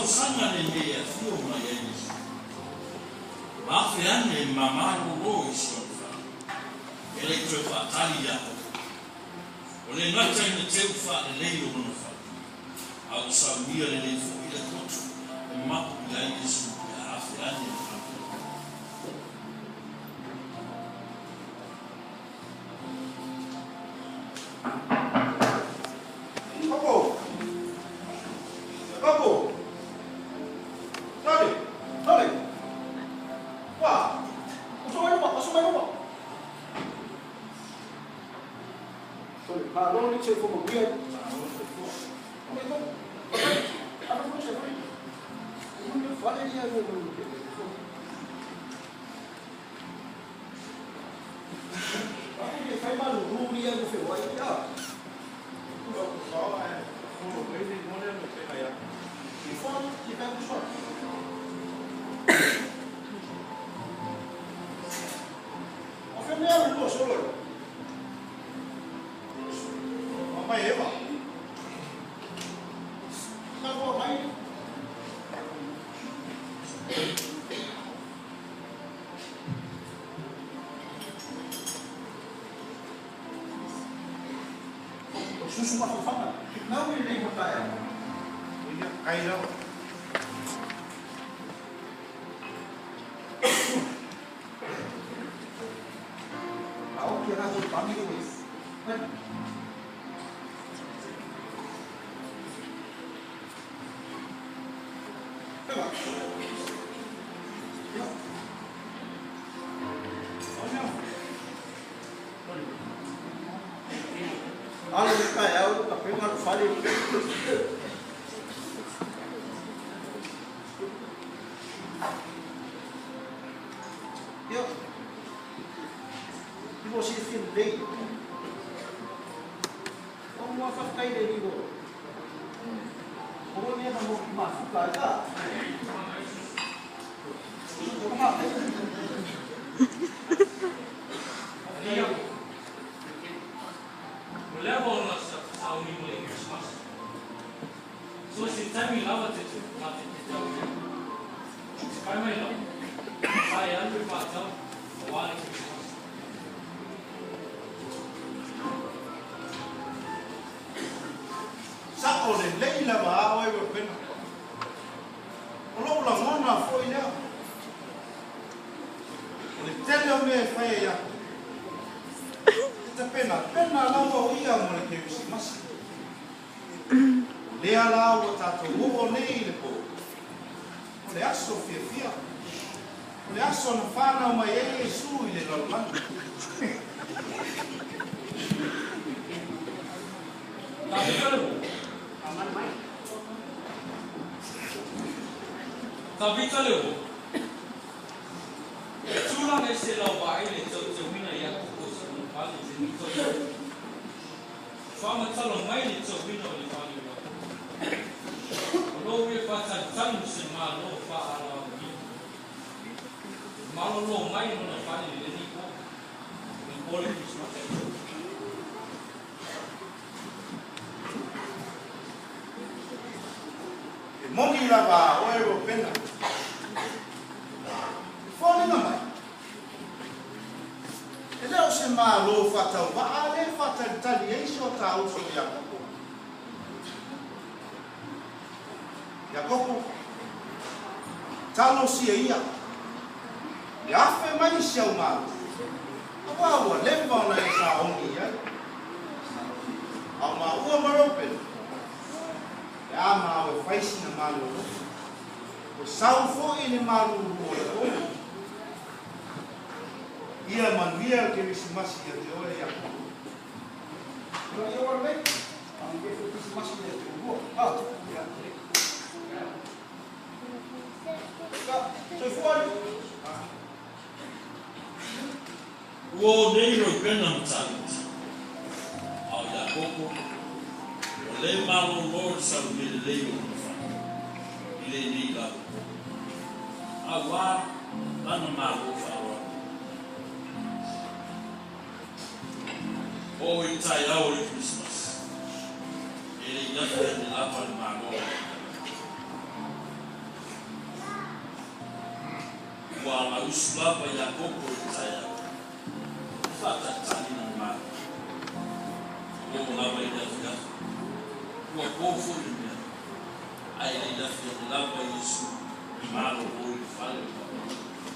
tausaga lenei e afio mai ai Iesu. Ma afe ane e mamalolo i si ona fale, e le i toe faatali Iakopo. Ua le gata ina teu faalelei o lona fale, a ua saunia lelei foi le poto e mapu i ai Iesu pe a afe ane i le fale. Koko! Koko! Tali! Tali! Wā! Oso mai luma! Oso mai luma! Tali, malo le soifua manuia. Malo le soifua. Mai luma. Alo foi se foi. Ulu fale ia no no. Aku ke fai malu ru ia no fe wai ia. I fo i fai ku so. O fe mea lu solo. Mai Eva. Ka ko mai. O susu mafafanga. Nau i lei mataea. Ia, kai lau. A o ki rātou pamiro e. Mai. Eva. Ia. Alo i ka au, ka penga lo fale. Ia. I mo si fin lei. O mua whawhai le rigo. O mea na mo ki mafuka ai ka. O ma. Ia. Ua leva ona sauni mo le Kerisimasi. So se taimi lava te te ta te te tau ia. Se kai mai lava. Sa e alu e whātau, o wā le Kerisimasi. Sa o le lei lava a oe Ropena. O lou lagona foi lea. O le tele o mea e fai e Iakopo. E tapena pena lava o ia mo le Kerisimasi. O lea la ua tatou oo nei i le po. O le aso fiafia. O le aso na whanau mai ai Iesu i le lalolagi. Ta vita le uo. Ta vita le uo. E tulaga e se lau vaai le tautauina Iakopo i lona fale i lenei tausaga. Faamatala mai le tauina o le fale o Iakopo. O lou e faatalitali ma se malo faaaloalogia. Malolo mai lona fale i lenei po. O le po le Kerisimasi. E moni lava a oe Ropena. E foliga mai. E le o se malo faatauvaa lea e faatalitali ai si o ta uso Iakopo. Iakopo, talosia ia. E afe mai si au malo. Auā ua leva ona e saoni i ai. A o maua ma Ropena. E a māua e fai sina malolo. Ua sau foi le malulu o le po. Ia manuia le Kerisimasi ia te oe Iakopo. Ia ia wala nei. Ang ke fu Krismasi ia te ua. Ha. Ia. Ka, soifua ali. Ua o nei Ropena ma Tavita. A o Iakopo, ua le malolo le saunia lelei o lona fale i lenei lava po. Auā lana malo faaaloalo. Oo i le taeao o le Kerisimasi, e le i afe ane lava le malo a Iakopo. Ua alausu lava Iakopo i le taeao i faatalitali lona Malo. Oo lava i le afiafi, ua po foi le mea, ae le i afe ane lava Iesu e malolo i le fale o le Papa.